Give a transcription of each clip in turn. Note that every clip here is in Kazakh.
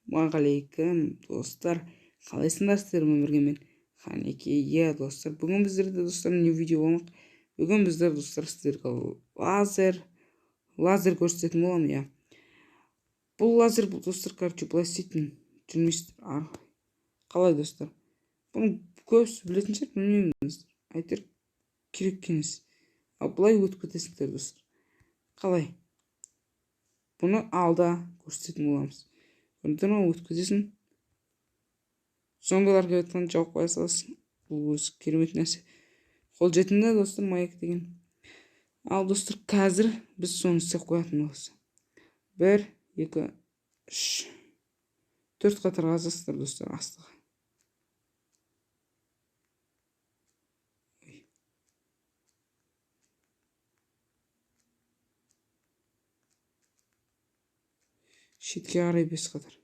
Ассалаумағалейкум, достар. Қалайсыңдар? Сіздермен бірге мен, Қанеке. Иә, достар, бүгін біздерде, достар, не видео болмақ? Бүгін біздер, достар, сіздерге лазер көрсететін боламын, иә. Бұл лазер, бұл, достар, короче, былай істейтін жүрмейсіздер. Қалай, достар? Бұны көбісі білетін шығар, білмеймін, достар. Әйтеуір керек емес. Ал былай өтіп кетесіңдер, достар. Қалай? Бұны алда көрсететін боламыз. Көрдіңдер ма, өткізесің. Зомбилар келіп жатқанда жауып қоя саласың. Бұл өзі керемет нәрсе. Қолжетімді, достар, маяк деген. Ал, достар, қазір біз соны істеп қоятын боламыз. 1, 2, 3, 4 қатар қазасыздар, достар, астыға. Шетке қарай 5 қатар.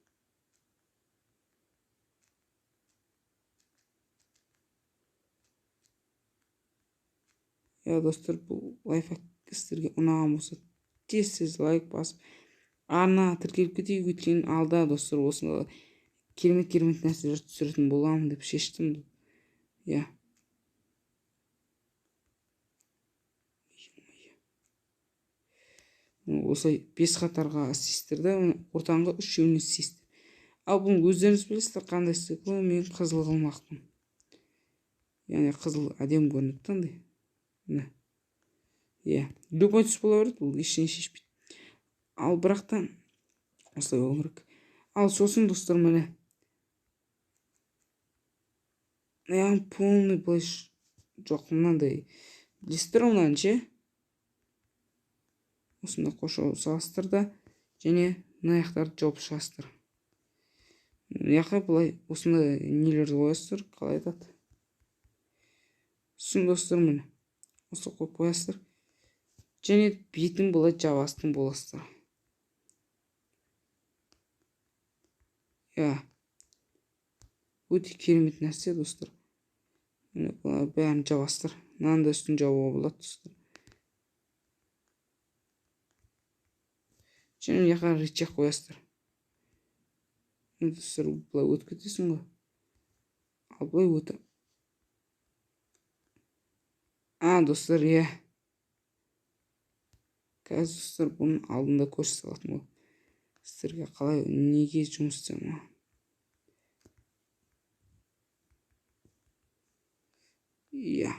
Иә, достар, бұл лайфхак сіздерге ұнаған болса, тез-тез лайк басып, арна тіркеліп кетейік, өйткені алда, достар, осындай керемет-керемет нәрселер түсіретін боламын деп шештім. Иә. Осылай 5 қатарға істейсіздер да, ортаңғы үшеуіне істейсіздер. Ал бұны өздеріңіз білесіздер, қандай стекло, мен қызыл қылмақпын. Яғни қызыл әдемі көрінеді да андай. Міне. Иә, любой түс бола береді, бұл ештеңе шешпейді. Ал бірақ та осылай болу керек. Ал сосын, достар, міне. Яғни полный былай жоқ, мынандай. Білесіздер ғой мынаны ше? Осында қоршау саласыздар да, және мына жақтарды жауып шығасыздар. Мына жаққа былай осындай нелерді қоясыздар, қалай айтады? Сосын, достар, міне осы қойып қоясыздар. Және бетін былай жабасың боласыздар. Иә. Өте керемет нәрсе, достар. Міне былай бәрін жабасыздар. Мынаның да үстін жабуға болады, достар. Және мына жаққа рычаг қоясыздар. Енді, достар, былай өтіп кетесің ғой. Ал былай өтіп. А, достар, иә. Қазір, достар, бұның алдында көрсете алатын боламын. Сіздерге қалай, неге жұмыс істемей? Иә.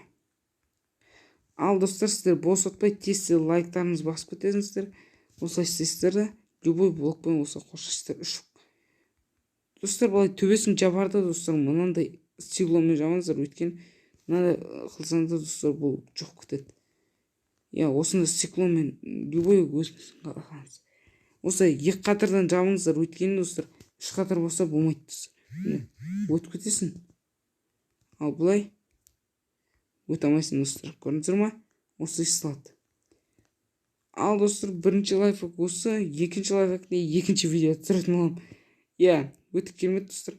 Ал, достар, сіздер бос отпай тез-тез лайктарыңызды басып кетесіңіздер. Осылай істейсіздер да, любой блокпен осылай қоршайсыздар. Үш. Достар, былай төбесін жабарда, достар, мынандай стекломен жабаңыздар, өйткені мынандай қылсаңыздар, достар, бұл жоқ кетеді. Иә, осындай стекломен любой өзіңіздің қалағаныңыз. Осылай екі қатардан жабыңыздар, өйткені, достар, үш қатар болса болмайды, достар. Міне, өтіп кетесің. Ал былай өте алмайсың, достар. Көрдіңіздер ма? Осылай салады. Ал, достар, бірінші лайфхак осы, екінші лайфхакты екінші видео түсіретін боламын. Иә, өте керемет, достар.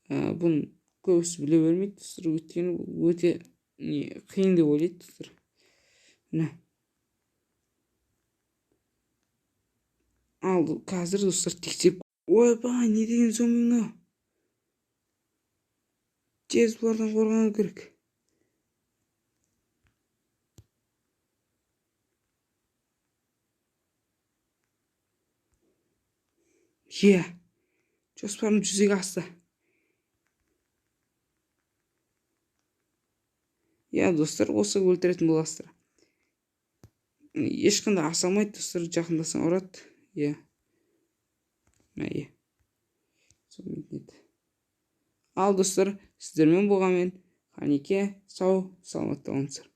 Бұны көбісі біле бермейді, достар, өйткені бұл өте қиын деп ойлайды, достар. Міне. Ал қазір, достар, тексеріп. Ойбай, не деген зомби мынау? Тез бұлардан қорғану керек. Иә, жоспарым жүзеге асты. Иә, достар, осы өлтіретін боласыздар. Ешқандай аса алмайды, достар, жақындасаң ұрады. Иә. Мә, иә. Сонымен. Ал, достар, сіздермен болған мен, Қанеке, сау, саламатта болыңыздар.